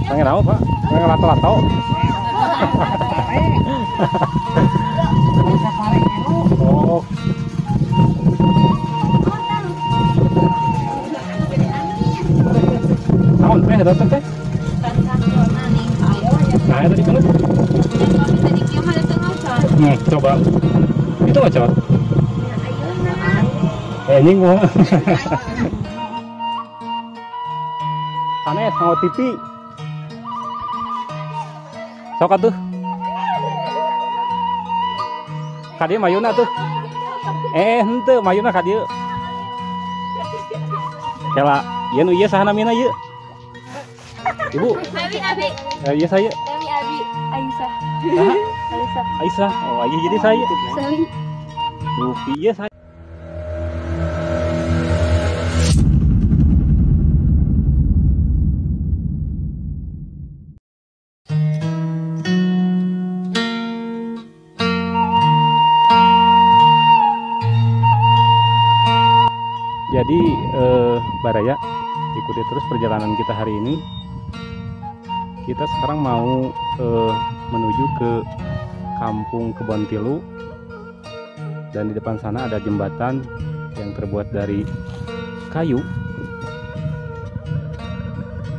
Pengen tahu, Pak? Pengen lato-lato. Oh. Naon teh eta teh? Nah, itu di mana? Coba. Itu ngocor. Anjing mah. Sanes nganggo TV. Sok atuh. Ka dieu mayuna tuh. Henteu mayuna ka dieu. Kela, ieu nu ieu saha namina ieu? Ibu. Abi, Abi. Ieu saya. Abi, Abi, Aisyah. Aisyah. Aisyah. Oh, ieu jadi saya. Sali. Duh, ieu saya. Jadi Baraya, ikuti terus perjalanan kita hari ini. Kita sekarang mau menuju ke Kampung Kebon Tilu. Dan di depan sana ada jembatan yang terbuat dari kayu.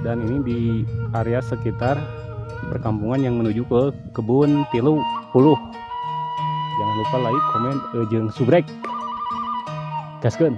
Dan ini di area sekitar perkampungan yang menuju ke Kebun Tilu Puluh. Jangan lupa like, komen, jeung subrek. Gaskeun.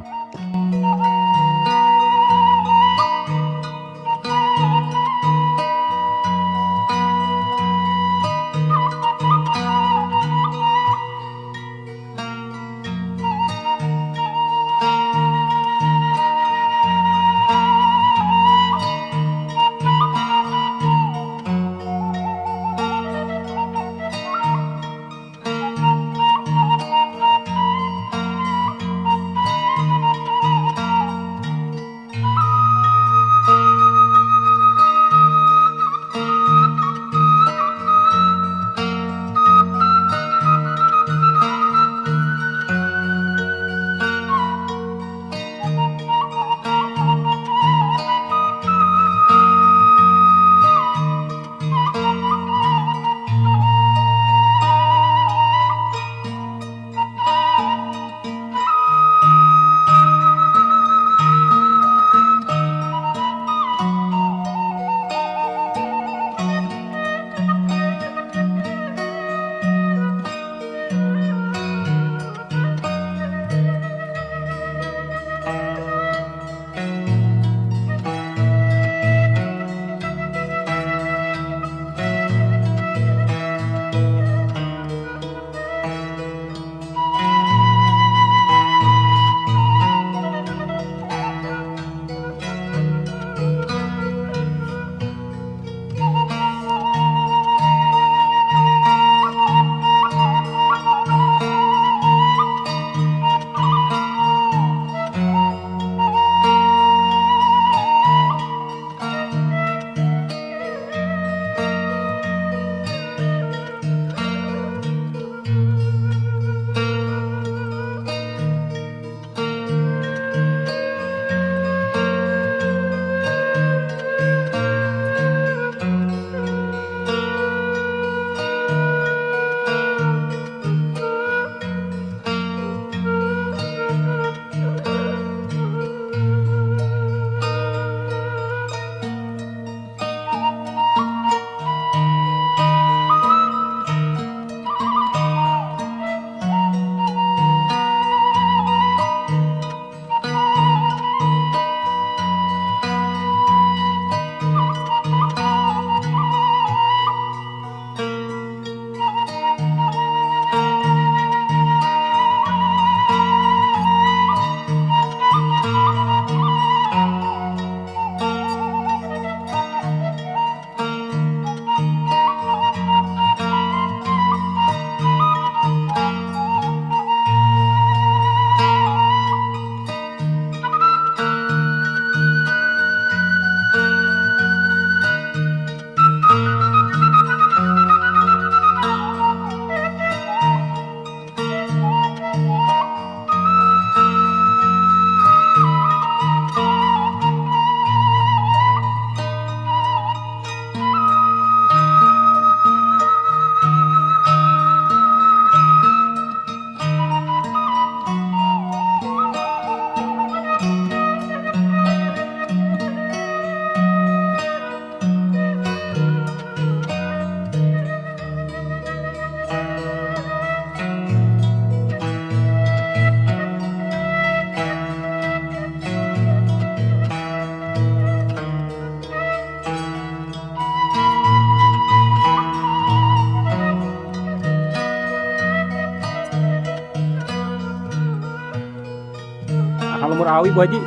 Lembur awi Bu Haji.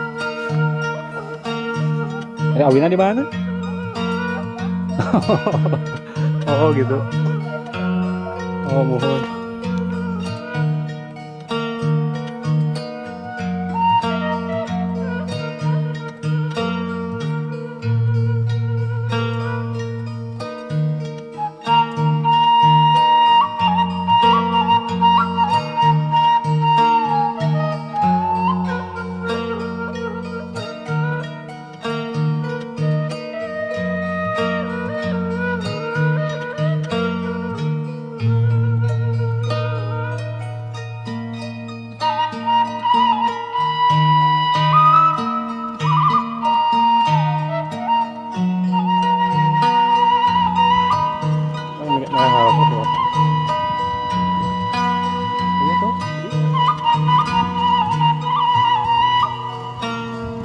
Ada awina di mana? Oh gitu. Oh mohon.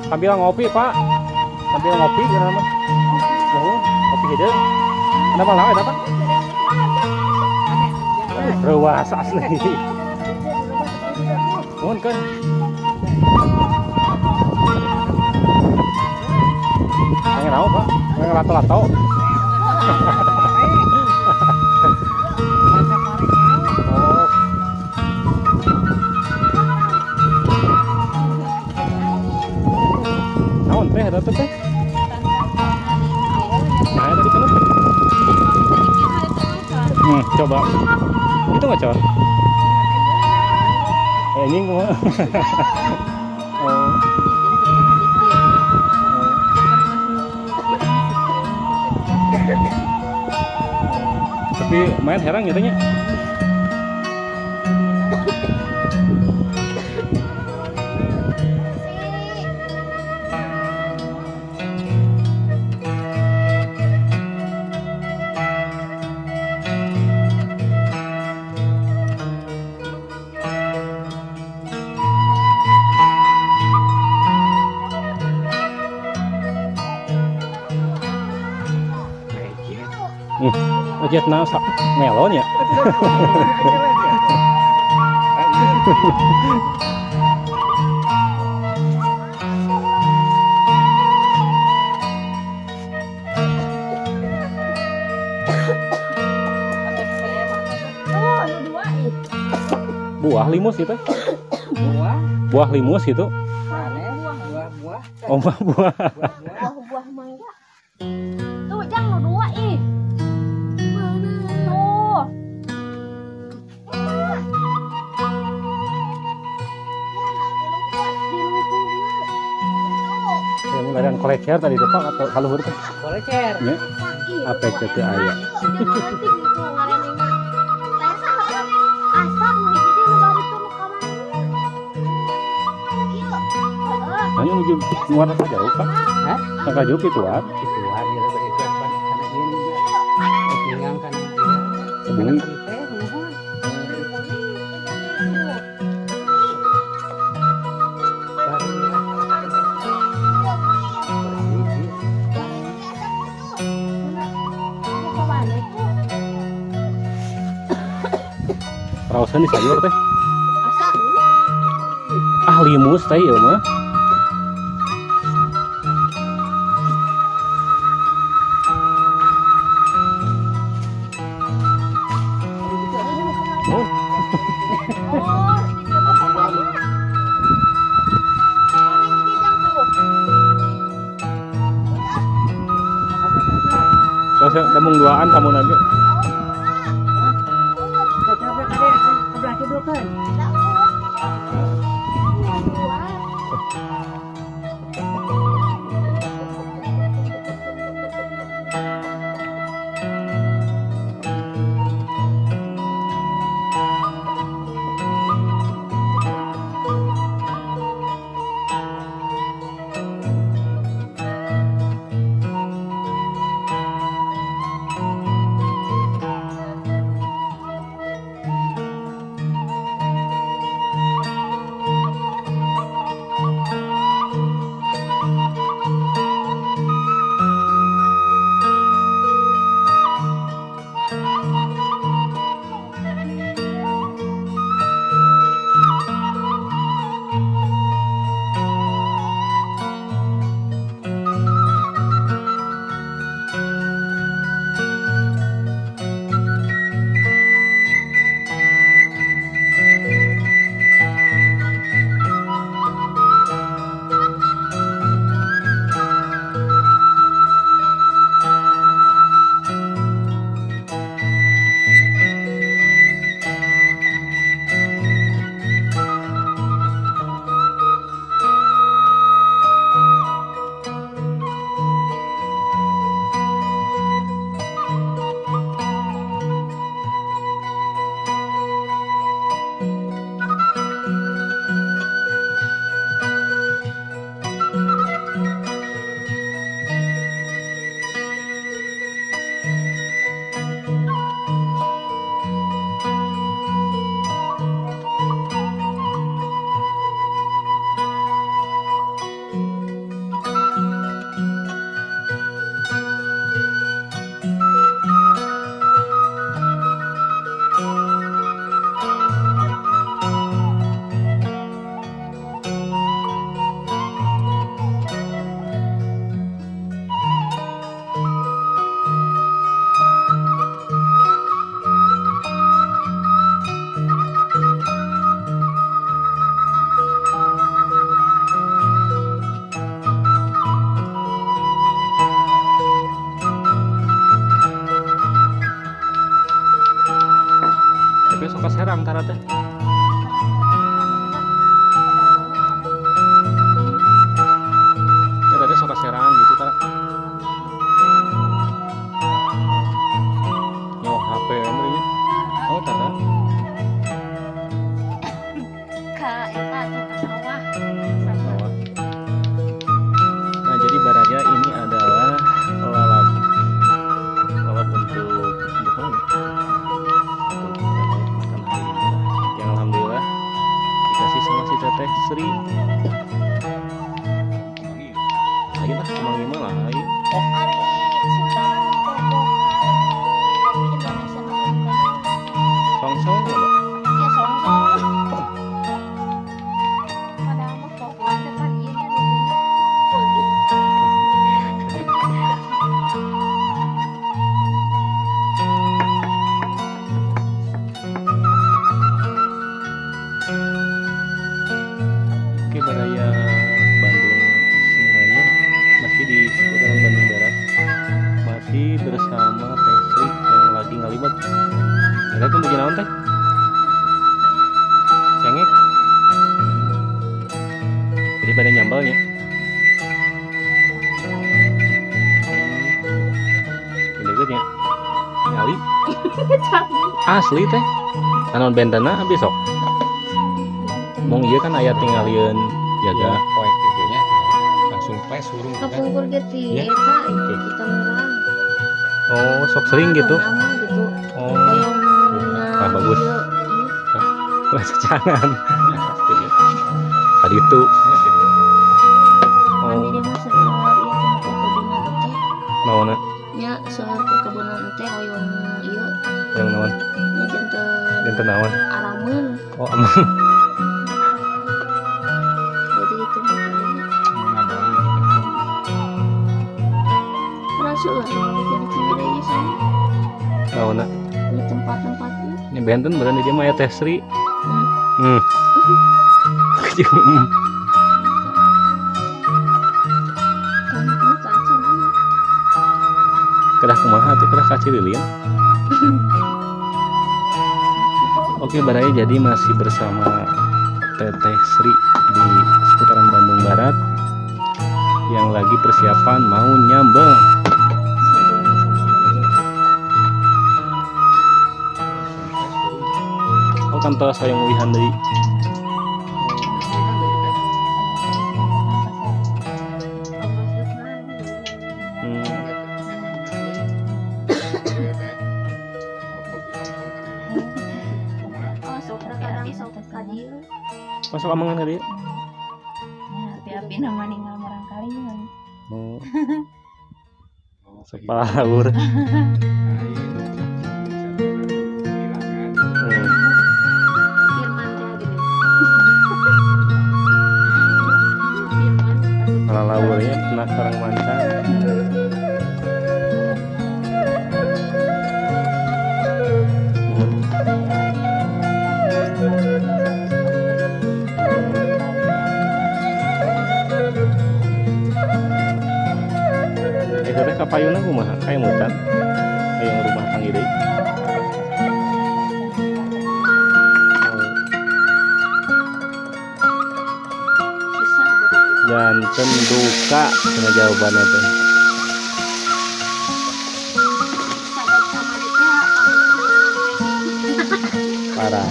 Sambil ngopi Pak, sambil ngopi kenapa? Oh, kopi hideung. Kenapa lah, kenapa? Ruas asli. Mohon kan. Pengen apa Pak? Pengen lato-lato. Naon teh eta teh? Nah, tadi kan. Coba. Itu nggak coba? Ini gua. Oh. Tapi main herang gitu nya. Jet na melon ya. Buah limus itu. Buah limus itu. Buah-buah. Oh, buah-buah. Buah-buah mangga. Tuh, jang nu dua ih. Tuh. Saya mulai kolecer tadi depan atau kalau huruf? Kolecer. Ya. Apa itu aya? Hanya menuju warna jauh Pak. Hah? Sangka jauh ituan. Ituan gitu berikut karena ini pinggang kan. Bunyi. Rausan di sayur teh. Ah limus teh ieu mah. Terus damung duaan tamu lagi. Oke, baraya Bandung semuanya, masih di seputaran Bandung Barat, masih bersama Teh Sri yang lagi ngalibat. Ada tuh bikin naon teh? Cengek. Jadi pada nyambalnya. Gede-gedenya. Nyali. Asli teh. Naon bentena besok. Mong iya kan aya tingalieun jaga ya, poek nya langsung pes hurung kan. Kapungkur ge ti eta kita merah. Oh, sok sering gitu. Oh. Ah, bagus. Lah secangan. Tadi itu. Oh. Naonna? Nya seueur perkebunan teh hoyong ieu. Yang naon? Nya janten. Janten naon? Arameun. Oh, aman. Naonna? Di tempat-tempatnya. Ini benten berarti dia mah ya Teh Sri. Kedah kumaha tuh kedah kacililin. Oke, baraya jadi masih bersama Teteh Sri di seputaran Bandung Barat yang lagi persiapan mau nyambel. Oh, kantos hoyong uihan deui. Masuk amangan kali ya? Api-api nama ninggal barangkali kan. Oh. Sepalur. Lalawurnya kena sarang manca. Teh kapayuna kumaha? Kayak mutan. Kayak rumah tanggi deui. Janten duka cenah jawabannya teh. Parah.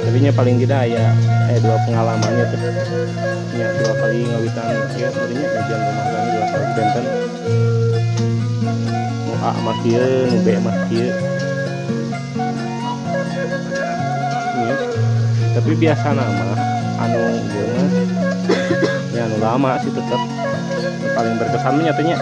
Tapi paling tidak ya dua pengalamannya tuh ya, dua kali ngawitan ya sebenarnya kajian rumah tangga dua kali benten nu A mah kieu nu B mah kieu ya. Tapi biasa nama anu ieu mah ya anu lama sih tetep paling berkesan nyatanya.